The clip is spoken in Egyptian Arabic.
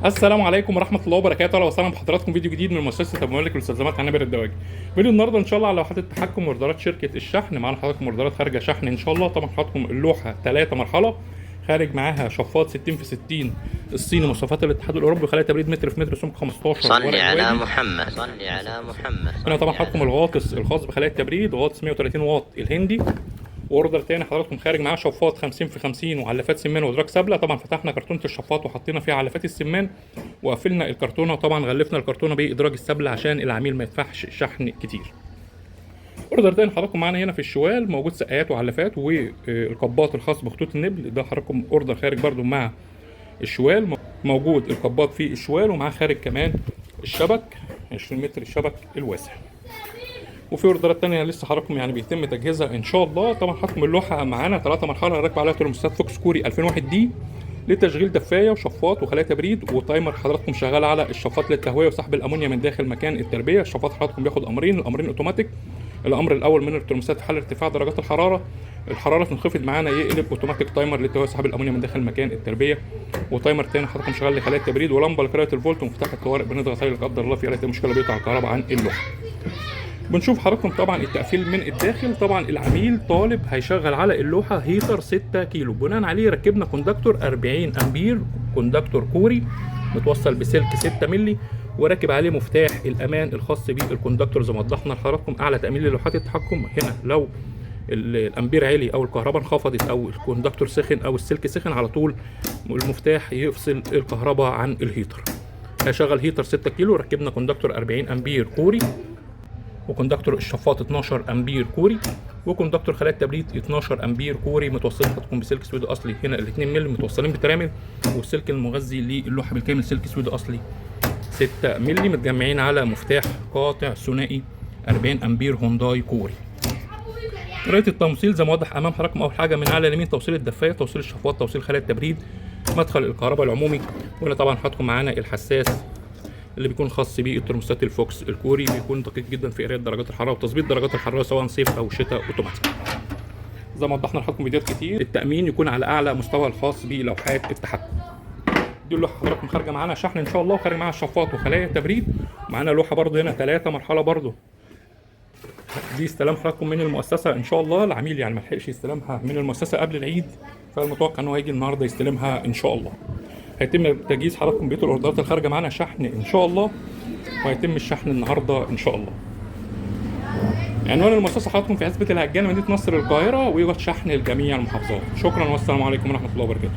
السلام عليكم ورحمة الله وبركاته، اهلا وسهلا بحضراتكم فيديو جديد من مؤسسة ابو مالك للاستلزامات عنابر الدواجن. فيديو النهارده ان شاء الله على لوحات التحكم واوردرات شركة الشحن. معانا حضراتكم اوردرات خارجه شحن ان شاء الله. طبعا حضراتكم اللوحة 3 مرحلة، خارج معاها شفاط 60 في 60 الصيني مواصفات الاتحاد الاوروبي، خلايا تبريد متر في متر سمك 15 صل ورق على وادي. محمد، صل على محمد. هنا طبعا حضراتكم الغاطس الخاص بخلايا التبريد، غاطس 130 واط الهندي. و order تاني حضراتكم خارج معاه شفاط 50 في 50 وعلافات سمان وادراج سبله. طبعا فتحنا كرتونة الشفاط وحطينا فيها علافات السمان وقفلنا الكرتونه، وطبعا غلفنا الكرتونه بادراج السبله عشان العميل ما يدفعش شحن كتير. order تاني حضراتكم معانا هنا في الشوال موجود سقايات وعلافات والقباط الخاص بخطوط النبل. ده حضراتكم order خارج برده مع الشوال، موجود القباط في الشوال ومعاه خارج كمان الشبك 20 متر الشبك الواسع. وفي اوردرات تانية لسه حضراتكم يعني بيتم تجهيزها ان شاء الله. طبعا حضراتكم اللوحة معانا 3 مرحلة راكبه عليها ترموستات فوكس كوري 2001 D لتشغيل دفايه وشفاط وخلايا تبريد و timer حضراتكم شغال على الشفاط للتهويه وسحب الامونيا من داخل مكان التربية. الشفاط حضراتكم بياخد امرين، الامرين اوتوماتيك. الامر الاول من الترموستات في حال ارتفاع درجات الحرارة، الحرارة تنخفض معانا يقلب اوتوماتيك timer للتهويه وسحب الامونيا من داخل مكان التربية. و timer تاني حضراتكم شغال لخلايا التبريد ولمبه لقراءة الفولت ومفتاح الطوارئ بنضغط عليه لا قدر الله في اي مشكلة بيقطع الكهرباء عن اللوحة. بنشوف حضراتكم طبعا التقفيل من الداخل. طبعا العميل طالب هيشغل على اللوحة heater 6 كيلو، بناء عليه ركبنا contactor 40 امبير، contactor كوري متوصل بسلك 6 مللي، وراكب عليه مفتاح الامان الخاص بال contactor زي ما وضحنا لحضراتكم. اعلى تامين للوحات التحكم هنا لو الامبير عالي او الكهرباء انخفضت او ال contactor سخن او السلك سخن، على طول المفتاح يفصل الكهرباء عن ال heater. هشغل heater 6 كيلو، ركبنا contactor 40 امبير كوري، و contactor الشفاط 12 امبير كوري، و contactor خلايا التبريد 12 امبير كوري متوصلين حضراتكم بسلك سويدي اصلي. هنا ال 2 مللي متوصلين بترامل، والسلك المغذي للوحه بالكامل سلك سويدي اصلي 6 مللي، متجمعين على مفتاح قاطع ثنائي 40 امبير هونداي كوري. طريقه التوصيل زي ما واضح امام حضراتكم، اول حاجة من على اليمين توصيل الدفايه، توصيل الشفاط، توصيل خلايا التبريد، مدخل الكهرباء العمومي. وهنا طبعا حضراتكم معانا الحساس اللي بيكون خاص بالترموستات الفوكس الكوري، بيكون دقيق جدا في قرايه درجات الحرارة وتظبيط درجات الحرارة سواء صيف او شتاء اوتوماتيك. زي ما وضحنا لحضراتكم فيديوهات كتير، التامين يكون على اعلى مستوى الخاص بلوحات التحكم. دي اللوحة حضراتكم خارجه معانا شحن ان شاء الله، وخارج معاها شفاط وخلايا تبريد. معانا لوحة برده هنا 3 مرحلة برده، دي استلام حضراتكم من المؤسسة ان شاء الله. العميل يعني ما لحقش يستلمها من المؤسسة قبل العيد، فالمتوقع ان هو هيجي النهارده يستلمها ان شاء الله. هيتم تجهيز حضراتكم بقية الاوردرات الخارجة معانا شحن ان شاء الله، وهيتم الشحن النهارده ان شاء الله. عنوان المؤسسة حضراتكم في عزبه الهجانه مدينة نصر القاهرة، ويوجد شحن لجميع المحافظات. شكرا والسلام عليكم ورحمة الله وبركاته.